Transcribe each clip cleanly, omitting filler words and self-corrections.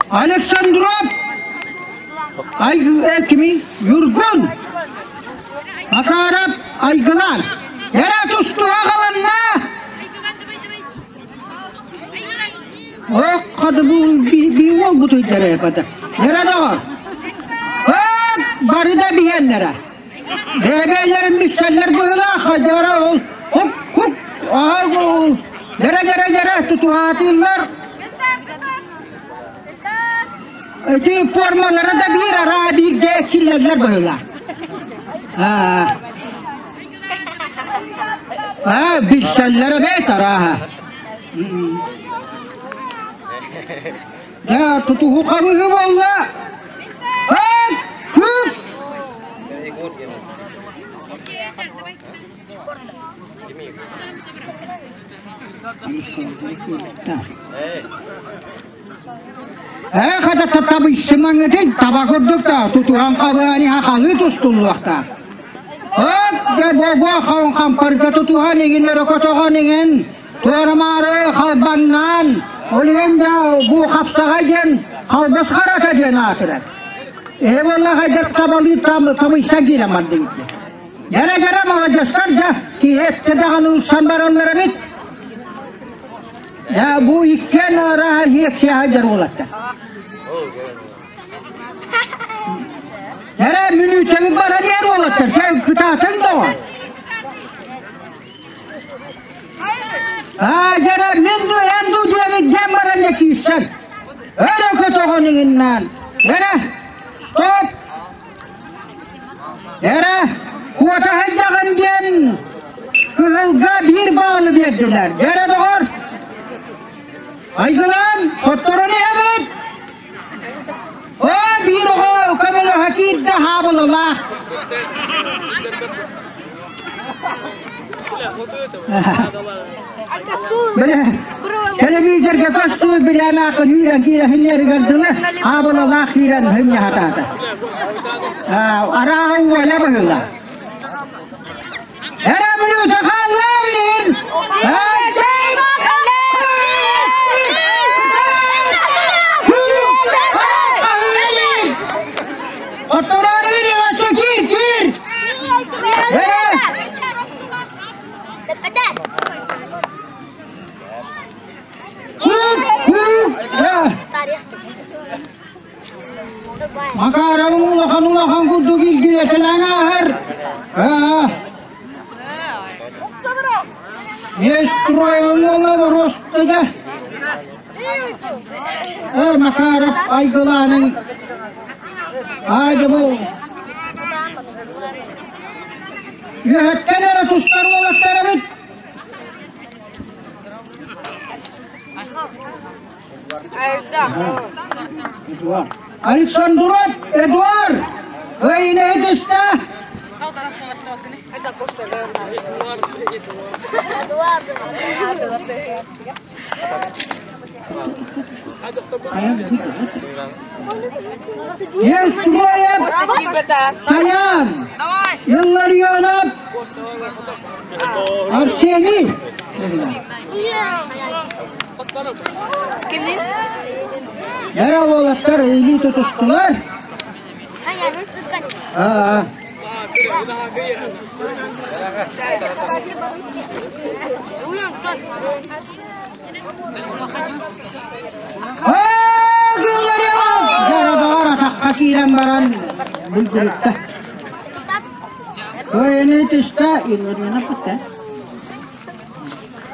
Александров Кими Юргун Макаров Айгылан Эрэ тустуһа халанна Ох, хады бу би уол бутуйдара бата. Эрэ доҕор. Бары да биһэллэрэ. Бэйэлэрин билсэллэр быһыылаах, дьара ол хук хук аһа дьэрэ дьэрэ дьэрэ тутуһаатыыллар. Ити формалара да биир араа биир дьэ киллэллэр быһыылаах. Аа. Аа, билсэллэрэ бэт арааһа. Дьэ, тутуһу хабыһы буолла. Эт, күп! Ээ, хата табыйсымаҥытын таба курдук да тутуһан хабыани хахалыы тустуллуохтаах. Өт, дьэ, бо-бо хампарга тутуһан иҥин өрө көтөҕөн иҥин Туора-маары халбаҥнаан, ол иһин да бу хапсаҕай диэн халбас харата диэн аатырар. Эһэ буолла хайдах табалыы табыйсан киирэн бардыбыт. Дьэрэ-дьэрэ маладьыастар дьэ киһи эттэ даҕаны ылсан бараллар эбит. Дьэ бу иккиэн арааһа иэксиэ сылдьар уолаттар. Эрэ мүнүүтэбит баран иһэр уолаттар, кытаатыҥ доҕор. Аа, дьэрэ, мин ду, эн ду диэбит дьэн баран дьэ киирсэн. Өрө көтөҕөн иҥиннээн. Эрэ, стоп! Эрэ, куота сылдьаҕын диэн кыһылга биир баалы биэрдилэр. Дьэрэ, доҕор! Айгылаан, хотторон иһэбит! Оо, биир оҕо көмөлөһө киирдэ хаабылалаах. Бile телевизорга көстүү билэн аакын үүрэн киирэ хиннэригэр дылы хаабылалаах киирэн хынньа хатаата. Арааҕын уола быһыла. Эрэ мүнүүтэ хаалла билин. Киир, киир! Макаровым улахан улахан курдук илгилэтэлээн ааһар. Нестроевым уола Ростыга. Макаров айгылаанын Аадьабыл Үөһэттэн эрэ тустар уолаттар эбит. Александров Эдуард Ыйына түстэ. Евстроев Саян Илларионов Арсений Яра уолаттар илии тутустулар. Аа. Дьара атахха киирэн баран бүлгүрүттэ. Кыайыны түстэ, Илларионов бытта.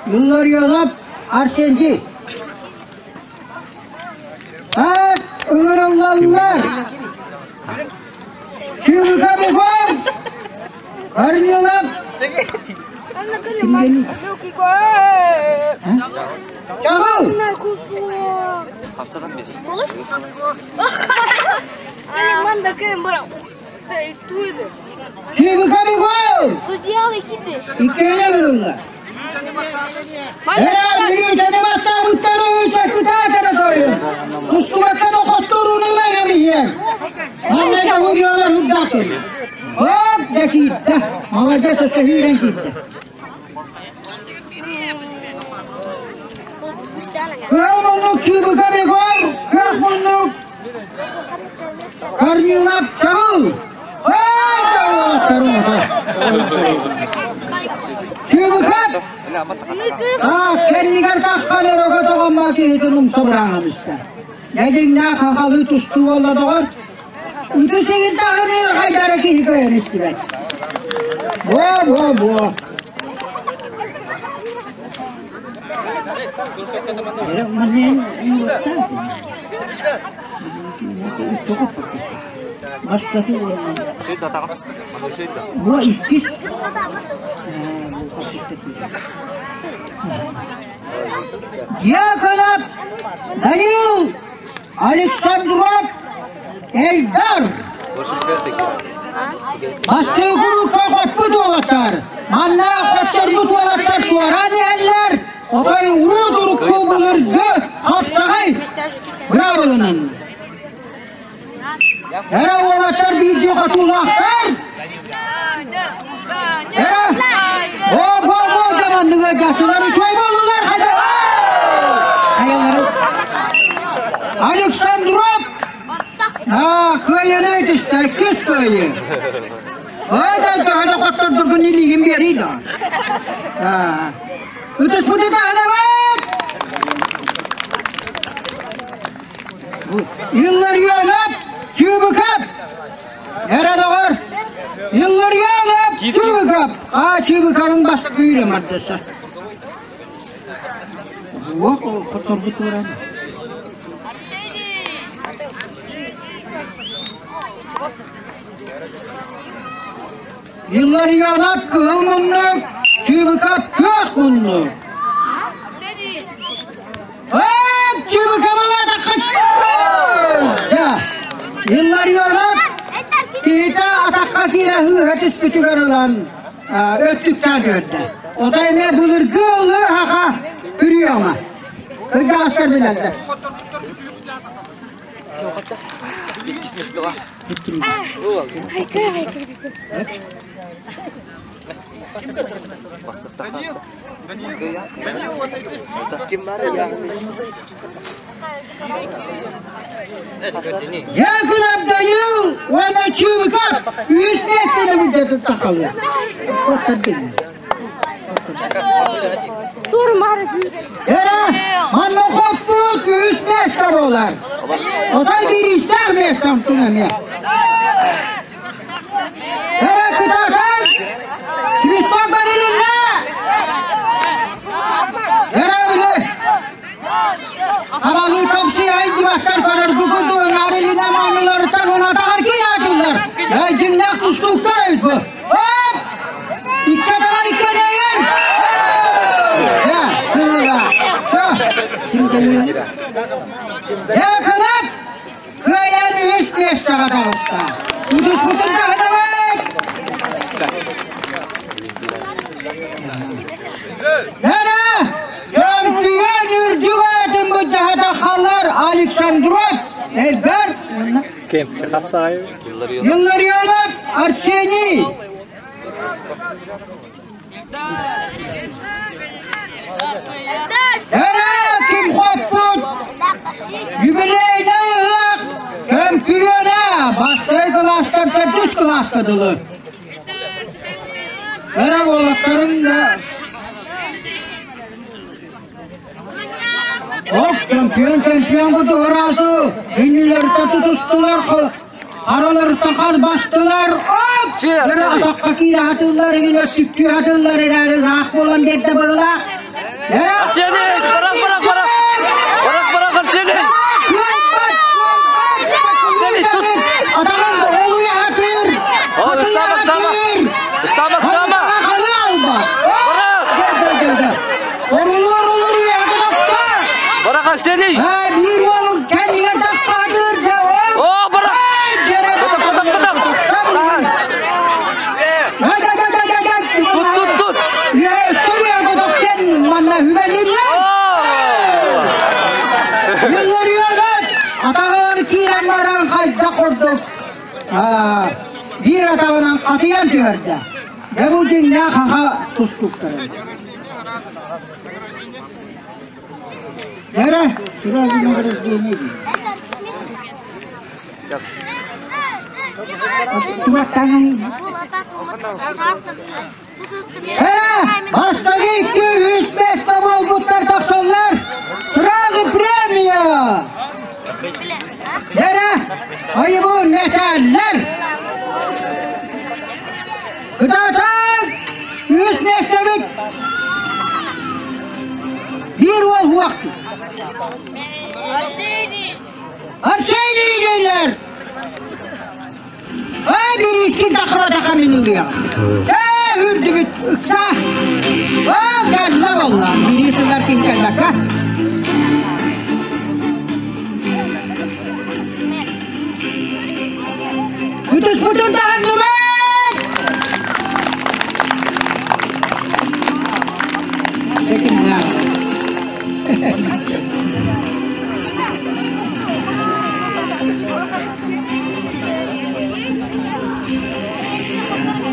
Илларионов Арсентий. Так, ыҥырыллаллар. Чыыбыка Бегом! Корнилов! Чаҕыл! Чыыбыка Бегом! Иккиэнэ ыҥырыллар. Эрэ мүнүүтэни баттаабыттар кытаатара сойун. Тустубаттан охотторуунулар эбиһиэн. Манна да уруйалар урдатын. Хоп да киирдэ. Маладьыас өссө киирэн киирдэ. Кыһыл муннук Чыыбыкап Егор, күөх муннук Корнилов Чаҕыл. Ой, уолаттарым ото. Чыыбыкап А, кэннигэр таххан өрөгө тоҕоммо киһитин умса быраҕан истэ. Дьиҥнээх хахалыы тустуу буолла доҕор. Үтү сигин даҕаны хайдара киһи кыайан истибэт. Буо, буо, буо. Бу иккис Дьяконов Данил Александров Эльдар Бастыы курукка хоппут уолаттар, манна хотторбут уолаттар туораан иһэллэр, отой урут урукку былыргы хапсаҕай быраабылынан. Эрэ уолаттар биирдии хотуулаахтар. Эрэ, о, бо, бо, дьаманныга дьахталар үчүгэй буоллулар, хайда. Хайалары. Александров Аа, кыайыны түстэ, иккис кыайыы. Ой, да, хоттордургун илиигин биэрий да. Аа, ытыспыты таһынабыт! Илларионов Чубуков! Эрэ доҕор! Илларионов Чубуков! Аа, Чубуковын бастакы үүрэ мардыса. Уох, хотторбут тууран. Илларионов кыһыл муннук, Чубуков күөх муннук. Илларионов киһитэ атахха киирэ ыыһа түспүтүгэр ылан өттүктээн түһэрдэ. Отой эмиэ былыргы ылыы хаха үрүөҥэ. Кырдьаҕастар билэллэр. Яков Данил уонна Чубуков үс миэстэни билдэ тахаллар. Эрэ, манна хоппут үс миэстэ буолар. Отой бириистээх миэстэ онтун эмиэ. Эрэ кытаатан, свисток барылынна! Эрэ били, Хабалыы топсуйай дибаттар көрөргү курдук ыҥаарылына мааныларыттан унатаҕар киираатыллар. Дьиҥнээх тустууктар эбит бу. Оп! Икки атаҕар икки эдэйэр! Дьэ, кыыла. Дьэ, кылап! Кыайан үһүс миэстэҕэ таҕыста. Утуспутун таһынабыт! Нара! Чөмпүйүөн үрдүк аатын былдьаһатаххаллар Александров Эльгар Илларионов Арсений Эрэ ким хоппут юбилейнай ыһыах чөмпүйүөнэ бастакы кылаастан төрдүс кылааска дылы. Эрэ уолаттарын да Ох, чемпион, чемпион курдук ыраасы иннилэриттэн тутустулар, араларыттан харбастылар. Оп! Бары атахха киирэ хатыллар, игин өттүктүү хатыллар, эрээри ыраах буолан биэрдэ быһылаах. Эрэ! Арсений, бырах, бырах, бырах! Бырах, бырах, Арсений! Кыайбат! Арсений, тут! Атаҕын олуйа хатыр! О, ыксаама, ыксаама! Ыксаама, ыксаама! Бырах! Орулур олур үйэҕэ тахса! Бырах, Арсений! Биир уол кэннигэр тахсаатыр дьэ О, бырах! Кытах, кытах, кытах! Тут, тут, тут! Манна хүбэлиллэр! Yıllarıyorlar! Атаҕар киирэн баран хайдах курдук биир атаҕынан хатыйан түһэрдэ. Дьэ бу дьиҥнээх хаха тустуктара. Эрэ, сразу награждение дии. Эрэ, бастакы икки үс место буолбуттар тахсаллар. Сразу премия! Эрэ, айыбын мэтээллэр! Кытаатан! Үс миэстэбит! Биир уол уохту. Арсений дииллэр! Ай, бириискин таххыбатаха мин ылыаҕым. Ээ, үрдүбүт ыкса. Оо, кэллэ буолла. Бириис ылар ким кэлбэккэ. Үтүспүтүн таһынныбыт!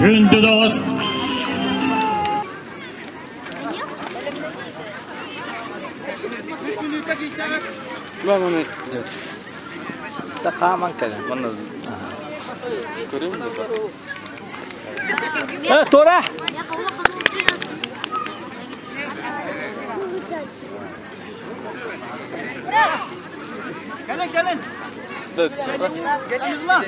Күндү доҕот! Хааман кэлэн манна Тура! Gelin gelin. Gelin lan.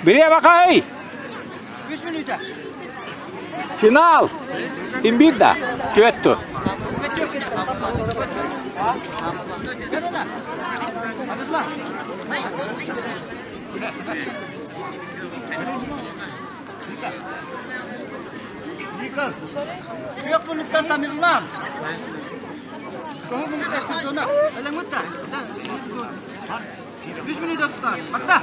Бирия бакай! Үс мүнүүтэ. Финал! Имбир да? Түөтту. Күөх муннуктан Тамерлан. Көһү муннукта Студона. Элеңмитта. Үс мүнүүтэ тустар. Батта.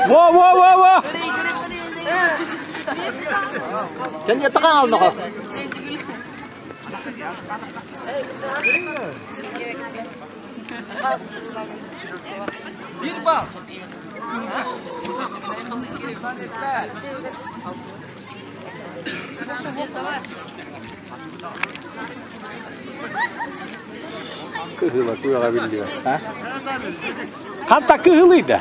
Во, во, во, во! Bir bal. Кыһыла куйаҕа биллибэт. Ханта кыһылыйда?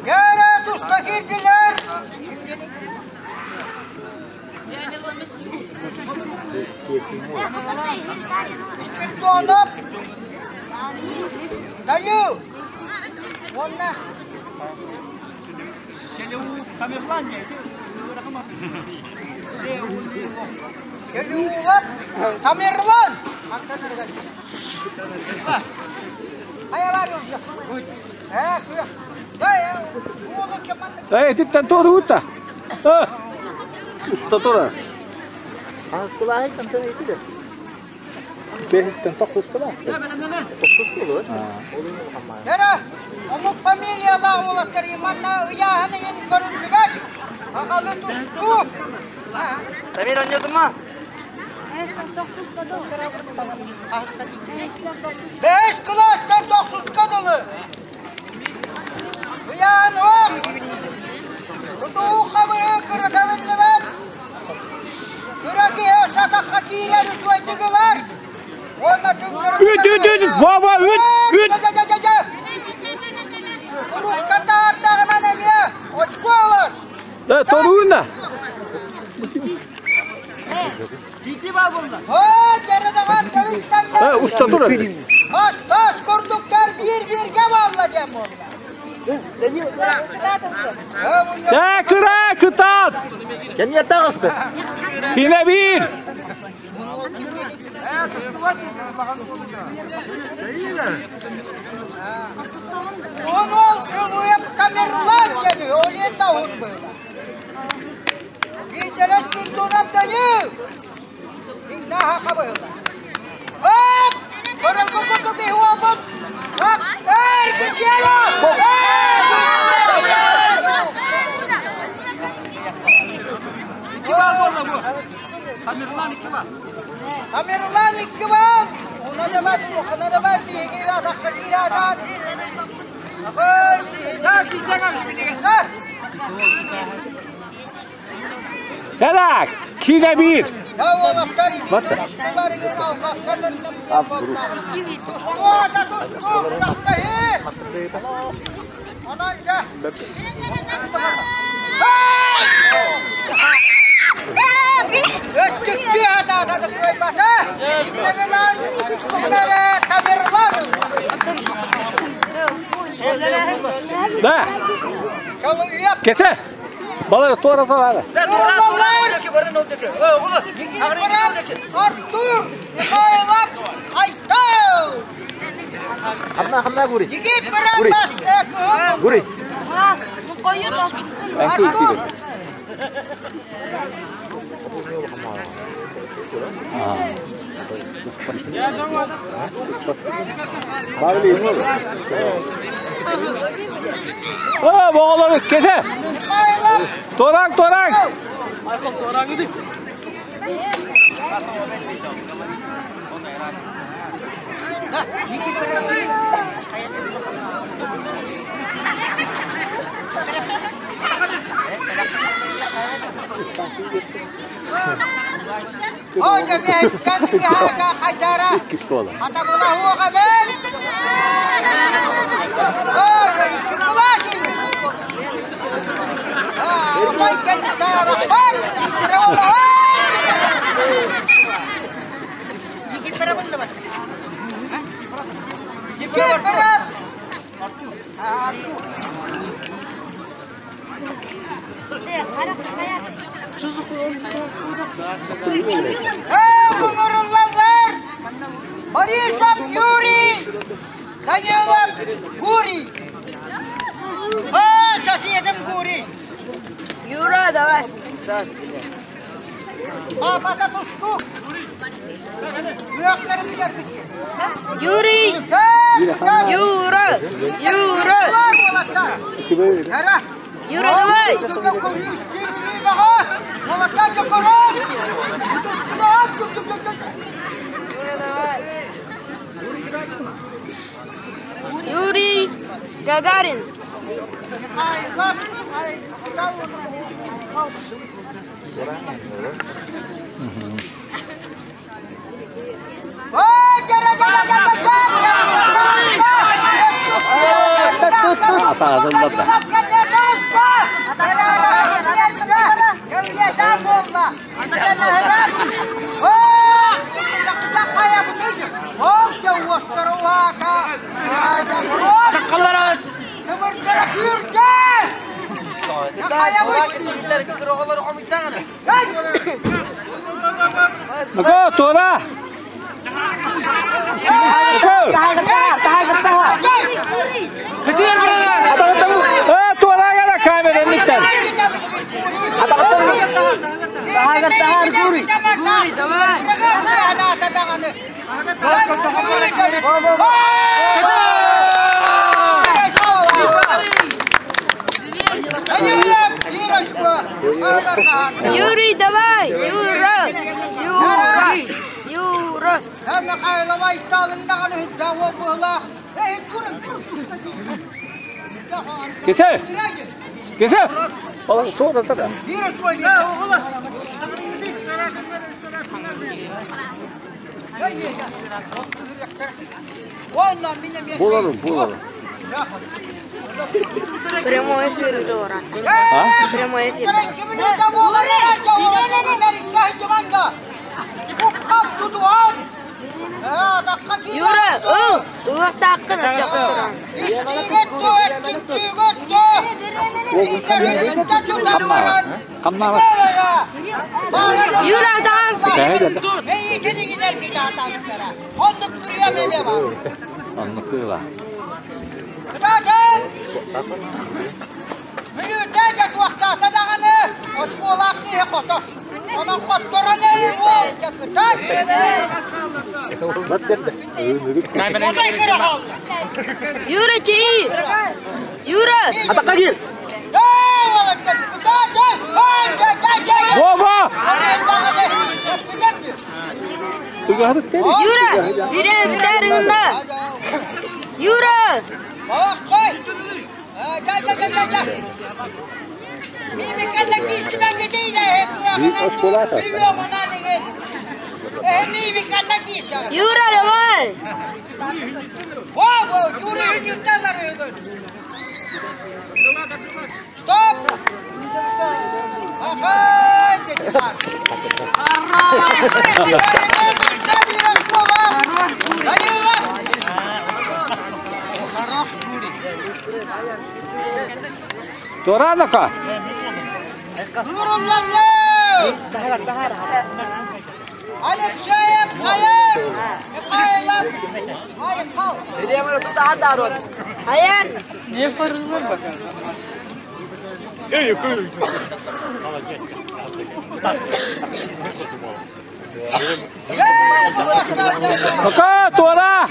Yere tusta girdiler. Спиртонов. Даю. Онна. Селеу Тамерлан дейді. Селеулап Тамерлан. Эй, типтен туоду утта. Уста тура. Бэһистэн тохсуска Yere, омук фамилиялаах уолаттар манна ыйааһын ыйын көрүллүбэт. Аҕалы тустуу. Бэс кылаастан тохсуска дылы. Ыйаан ох. Тутуу хабыы. киирэр үчүгэйдик ылар. Уонна түҥнэри Үт, үт, үт, Вова, үт, үт. Урукка таһаардаҕынан эмиэ очко ылар. Да, торуuna. Ой, дьарыдаҕан кэбистэллэр. Да, уста турар. Тас тас курдуктар биир-бииргэ буолла диэн буолла. Да, кыра, кытаат. Кэнниэ таҕысты. Киинэ биир. Он ол сылуйап Тамерлан диэни, ол иһин да уһун быһыылаах. Биирдэрэ Спирдонов Данил. Иннаха хабыһыла. Оп! Көрөргө курдук биһи уолбут. Оп! Эргичиэлэ! Икки бал буолла бу. Тамерлан икки бал. Тамерлан икки бал. Уна да бар, сухана да бар, биһиги атахха киирэ Кэлак, киинэ биир. Да, кесе. Балар туора салары. Артур Михайлов Айтал! Хамна хамна гури. Игип Барабас Гури. Артур! О, боголор кесе. Михайлов Торак, торак. Игип Барабас Hoca bir haga hajara. Hatta buna huwa ben. Hoca iki kulaşı. Allah kendi tarafan. İki para buldu bak. İki para. Artur. Эй, Борисов Юрий! Данилов Гурий! А, соседом Гурий! Юра, давай. А, пока тусту! Юрий! Юра! Юра! Юра, давай! Юрий Гагарин. Го, тора. Го. Э, тора гала камера ниттер. Юрий, давай! Юра! Юра! Юра! Кесе. Кесе. Балар тора тора. Буоларым, буоларым. Прямой эфир Дора. А? Прямой эфир. Юра, ыл, ылыктааккын аччакка. Хаммаҕа. Юра, таҕар. Оннук кыыла. Юра, чаи! Юра! Атаққа кел. Вова! Юра, бери бүтәріңді! Юра! Юра, давай! Стоп! Туранака! Алексеев, Хаев, Михайлов, Аян! Пока, Тура!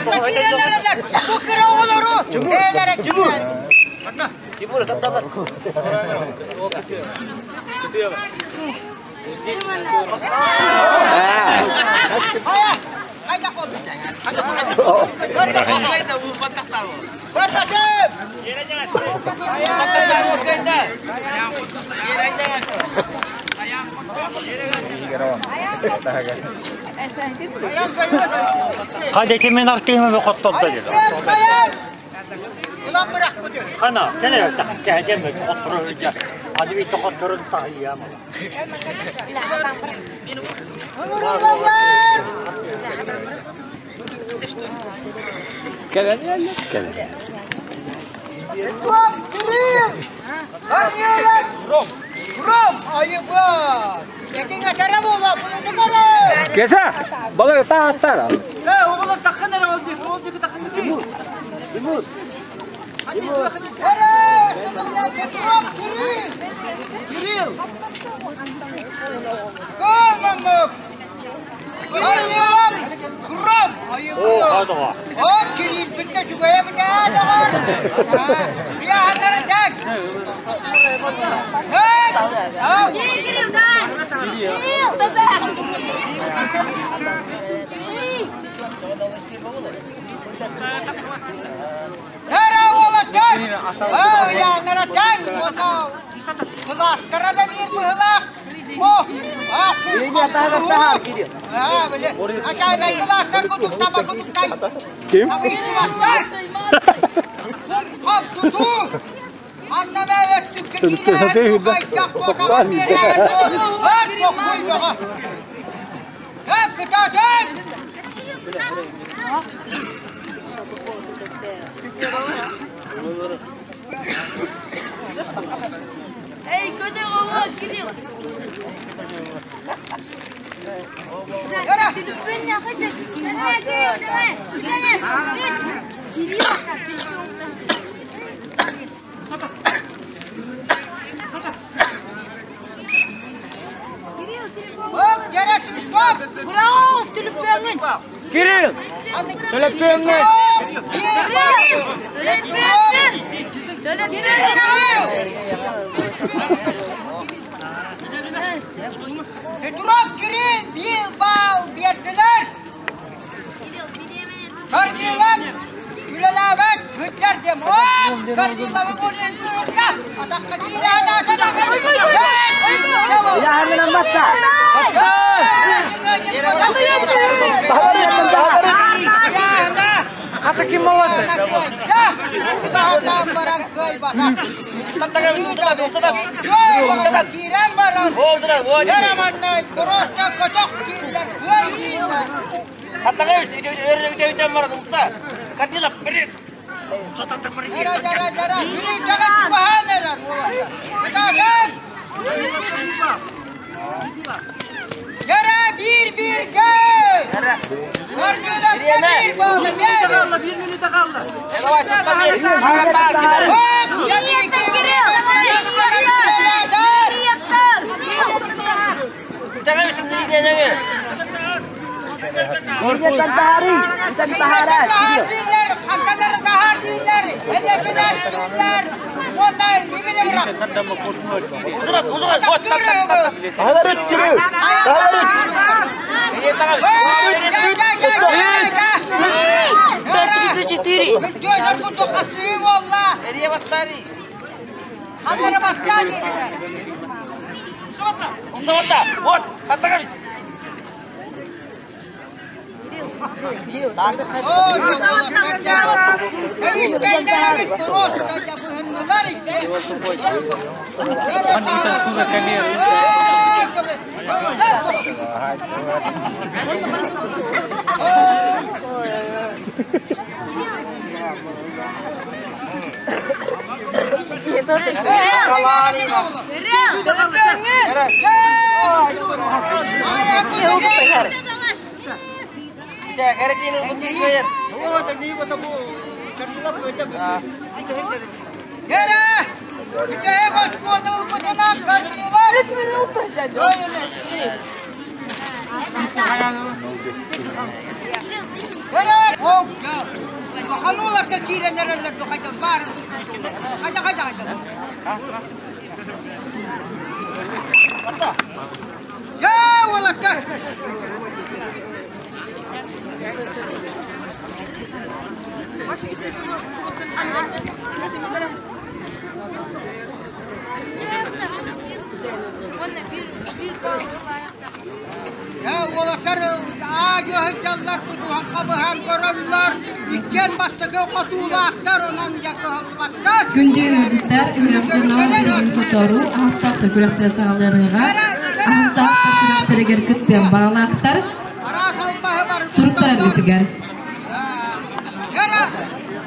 Hadi kimin arttığını хотторда деді. Қана, кәне кәдем хоттору ja. Hadi bir хоттору тахия. Кэлэн, кэлэн. Ром, Кирилл! Ром! Ром! Айыба! Этиң атара бола, бұны қара! Кеса! Балар тааттар. Оғылар таққан әрі ол дек, ол дек таққан дек. Қара! Петров, Кирилл! Кирилл! Гол, Ром! Айыба! О, хады. О, Кирилл, бітті жүгая бітті, доғар! Я, аннара так! Ау! Кирилл, давай! Кирилл, Нара олаттар! Ау, я, нара так! Кластара да бир быһылах! О, ах, А, биле. Ашайлай кластар кутук таба кутук тай. Ким? Таба ишибаттар. Кум хап туту. Анна бәйет түкке кире. Кайта кота Ат токкуй бага. Э, кытатын! Эй, көтө голос, Кирилл! Yara! Оп, ярашым, стоп! Браво, Стелепеңин! Кирилл! Төлөпөңгө! Төлөпөңгүн! Төлөпөңгүн! Петров Кирилл бил бал бердилер. Корнилов үлеләбәт күтәрдем. Оп, Корниловың үлен күрді. Атаққа кире ата Я такие молодцы. Күндү ыалдьыттар, ыһыах дьоно билигин сотору аһастаахтар күрэхтэрэ саҕаланыаҕа. Аһастаахтар күрэхтэригэр кыттыан баҕалаахтар суруттараргытыгар.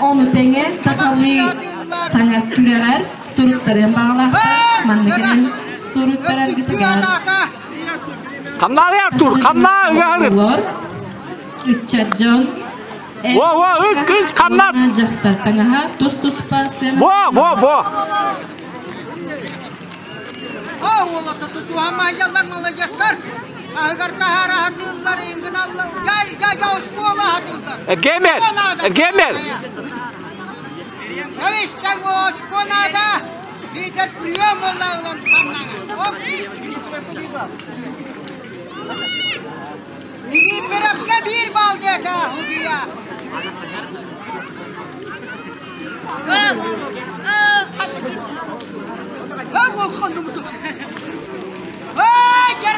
Ону тэҥэ сахалыы таҥас күрэҕэр суруттарыан баҕалаахтар манна кэлэн суруттараргытыгар. Хамнаары Артур, хамнаа ыаһырыт. Оҕолор, ыччат дьон, Во, во, ык, ык, хамнат. Дьахтар таҥаһа тус-туспа сыана. Во, во, во. Гемер, Гемер.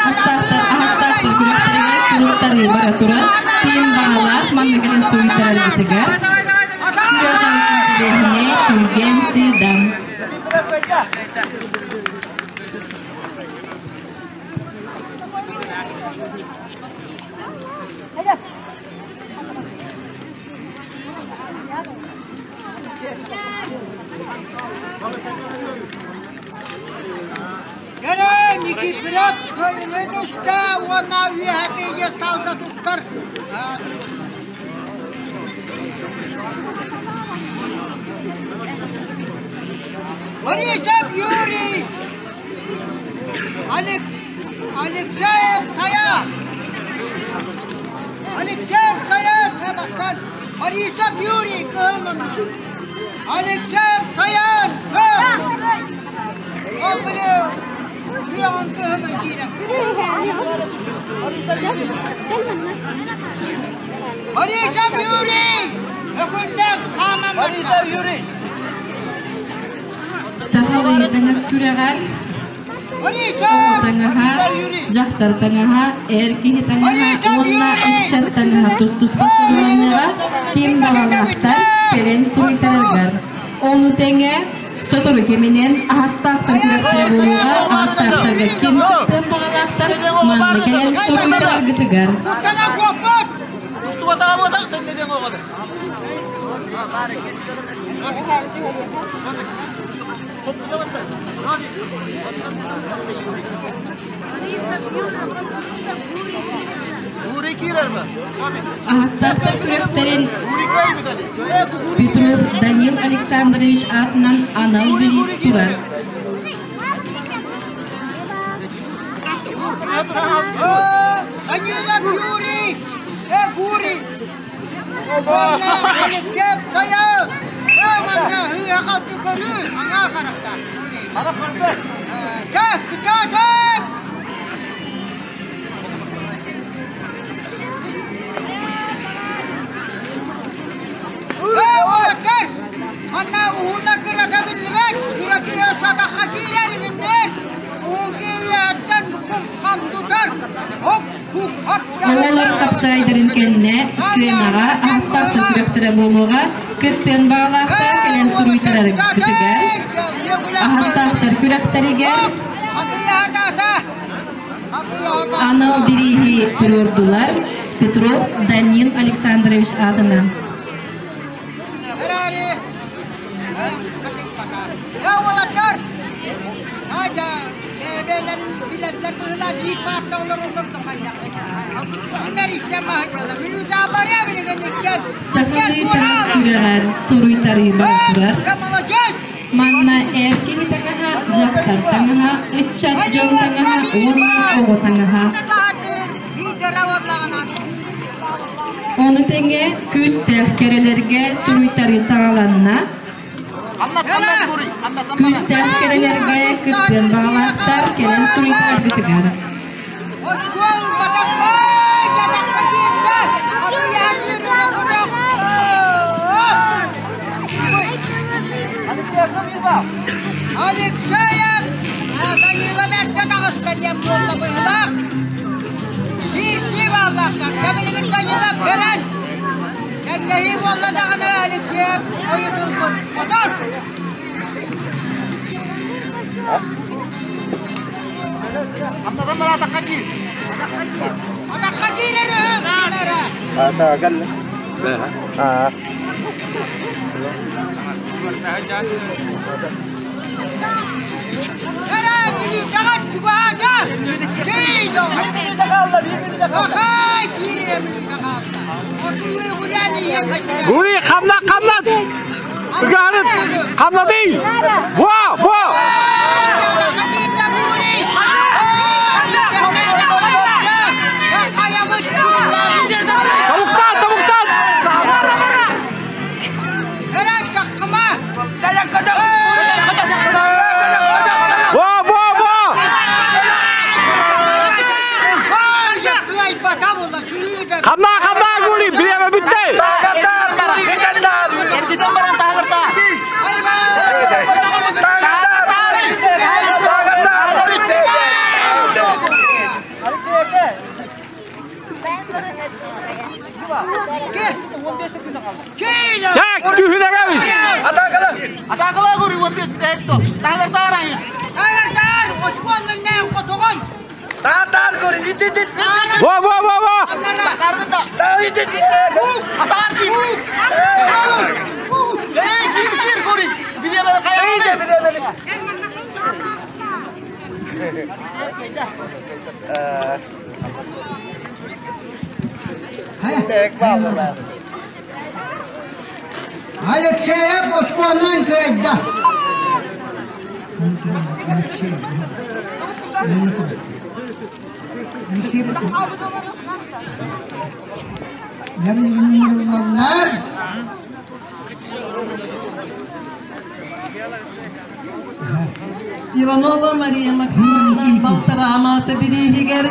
Астаахтар аһастаахтар күрэхтэригэр суруктары бара турар ким баҕалаах манна кэлэн суруйтараргытыгар күрэх интэриэһинэй түргэн сыыдам. Борисов Юрий! Алексеев Сая! Алексеев Сая Себастьян! Борисов Юрий Кылман! Алексеев Саян! Ол били Леон Кылман киирэн. Борисов Юрий! Өкүлдэх хааман Борисов Юрий! Сахалыы таҥас күрэҕэр Оҕо таҥаһа, дьахтар таҥаһа, эр киһи таҥаһа уонна ыччат таҥаһа тус-туспа сыаналаныаҕа, ким баҕалаахтар кэлэн суруйтараргар. Ону тэҥэ сотору кэминэн аһастаахтар күрэхтэрэ буолуоҕа, аһастаахтарга ким кыттыан баҕалаахтар манна кэлэн суруйтараргытыгар. Аһастаахтар күрэхтэрин Петров Данил Александрович аатынан анал бириис турар. Данила Юрий! Э, Гурий! Уонна Алексей Саяв! Манна ыаҕалты көрүү, аҥаа харахта. Так, так, так! Э, уолаттар! Манна уһуна кырата биллибэт, кыракыйа сатахха киирэр иҥиннэр. Уһун киһиэттэн хам тутар. Хоп, Оҕолор хапсаайдарын кэннэ сценаҕа аһастаахтар күрэхтэрэ буолуоҕа. Кыттыан баҕалаахтар кэлэн суруйтараргытыгар, аһастаахтар күрэхтэригэр анал бирииһи туруордулар Петров Данил Александрович аатынан. Уолаттар! Бэйэлэрин билэллэр быһыылаах биир паарта олороллор да хайдах. Сахалыы таҥас күрэҕэр суруйтарыы бара турар. Манна эр киһи таҥаһа, дьахтар таҥаһа, ыччат дьон таҥаһа уонна оҕо таҥаһа. Ону тэҥэ күүстээх кэрэлэргэ суруйтарыы саҕаланна. Күүстээх кэрэлэргэ кыттыан баҕалаахтар кэлэн суруйтараргытыгар. Алексеев Данила бэркэ таҕыста диэн буолла быһыылаах. Биирдии бааллаахтар. Кэмилигин Данила көрөн Тэҥнэһии буолла даҕаны Алексеев ойутулбут. Хотор! Хамнатан бараатахха киир. Атахха киирэр үһү! Ата кэллэ. Аа. Гури, хамна, хамнат! Ыгарыт! Хамнатый! Во, во! Тобуктан, тобуктан! Во, во, во! Хамна, хамна, Гури, бириэмэ бүттэ! Эргитэн баран таһырта. Чак, түһүнэгэбис! Атакала Гури 15 hekto. Таһыртаар айыс. Таһыртаар, оскуолларынан хотоҕон. Таһыртаар Гури ит ит ит. Во, во, во, во! Атаар кир. Эй, кир, кир, Гури. Биле бere kaya. Биле бere. Алексеев оскуолунан кыайда. Алексеев. Иванова Мария Максимовна балтараа мааса бирииһигэр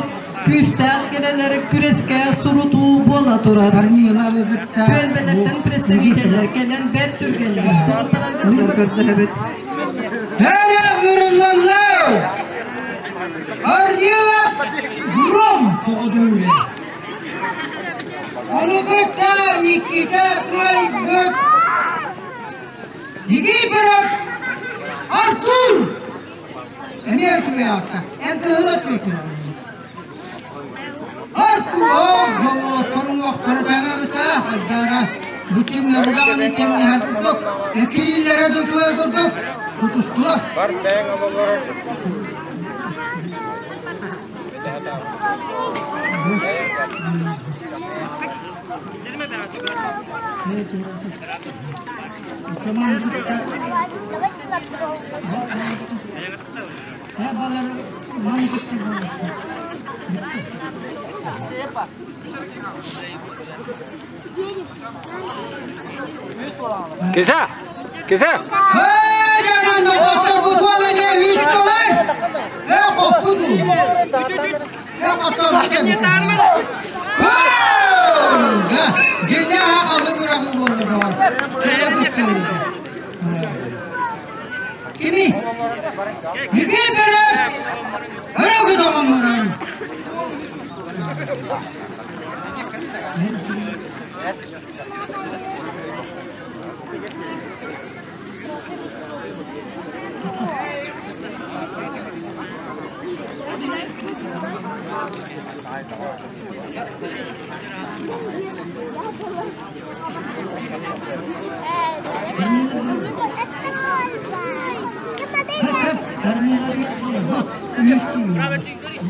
күүстээх кэлэлэри күрэскэ сурутуу буола турар. Түөлбэлэртэн представителлэр кэлэн бэрт түргэнник суруттараргытыгар көрдөһөбүт. Һэрэ ырыллаллар! Корнилов Гром тоҕо Ону кытта Никита кыайбыт Никифоров Артур эмиэ үчүгэй аата. Эн кыһыл өттүгэр Артур доҕотторун уохтара тэҥэбитэ хайдара быччыҥнары даҕаны тэҥнэһэр курдук, эккирииллэрэ да үчүгэй курдук тутустулар. Бар тэҥ ололорор. Киса! Киса! Kimi? Никифоров!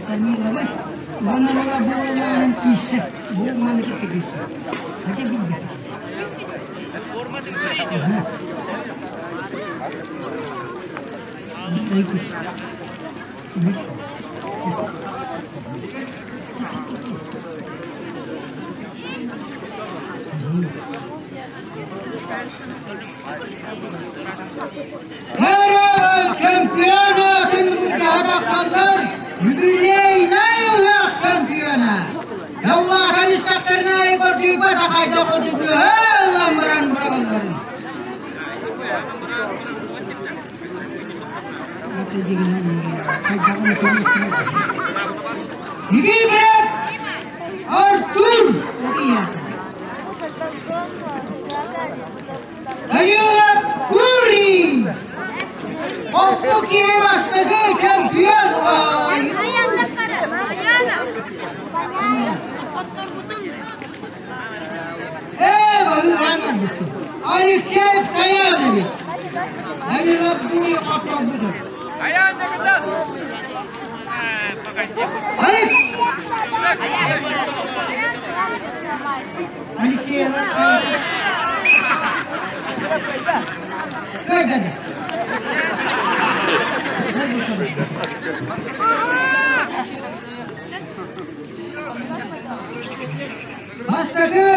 Корниловы, Манарала буолаанын кииссе, бу маны кытта кииссе. Хотя билбэт. Чемпионатын тахсаллар юбилейнай ыһыах чемпиона. Яллаатан истэхтэринэ көрдүүбэт ахайда хотугу ылан баран быраҕалларын. Никифоров Артур Данилов Гурий! Оппу киһи бастакы чемпион! Алексей Стоянович! Данилов Гурий хотторбутун. Алексеева. Кайдада. Бастакы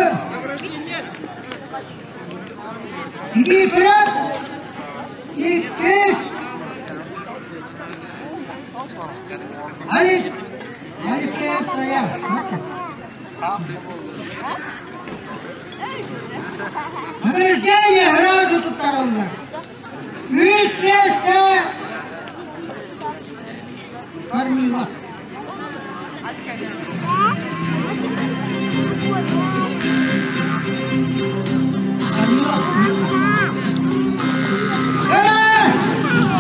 Никифоров иккис Алик Алексеев Стоян. Награждение сразу туттараллар. Үс миэстэ Корнилов.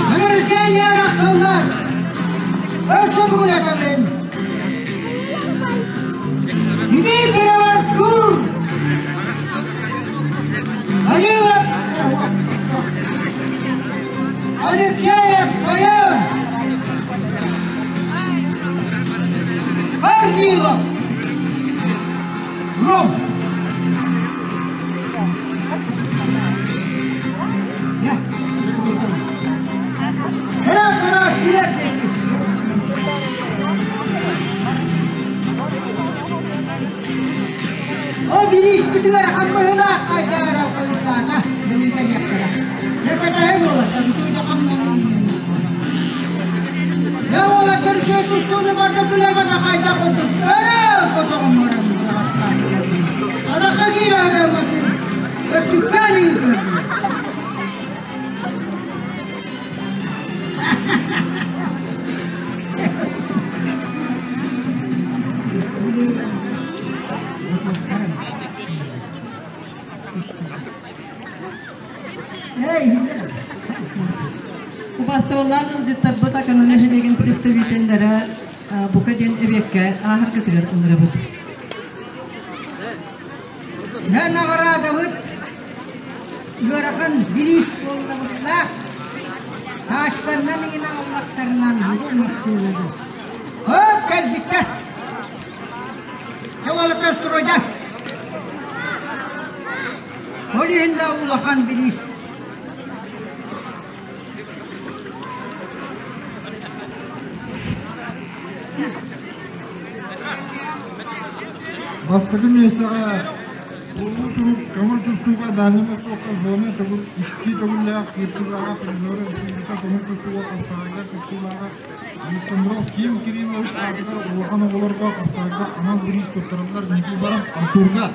Награждение тахсаллар. Өссө бүгүн этэмин. Никифоров Артур! Данилов Алексеев Стоян! Корнилов! Ром! Раз, раз, О, билиспитигэр хаммыһылаах хайдаара хойутаата, билиҥҥэ Лекатаһы буолаттар, Я уолаттар үчүгэй тустууну көрдөрдүлэр бата хайдах курдук өрө көтөҕүн баран Адаха киирэ өттүккээн Убастабыллаах ыалдьыттарбыт Акана нэһилиэгин представителлэрэ бука диэн эбиэккэ ааһаргытыгар ыҥырабыт. Дьэ наҕараадабыт ыарахан бириис буоллабыттаах таастарынан иҥин аҕаллахтарынан бу массыынаны. Хоп кэлбиттэр. Дьэ уолаттар стройда. Ол иһин да улахан бириис. Бастакы миэстэҕэ Улуу сурук көҥүл тустууга Дальний Востокка зона төгүл икки төгүллээх кыттыылааҕа призера республика көҥүл тустууга хапсаҕайга кыттыылааҕа Александров Ким Кириллович аатыгар улахан оҕолорго хапсаҕайга анал бириис туттарыллар Никифоров Артурга.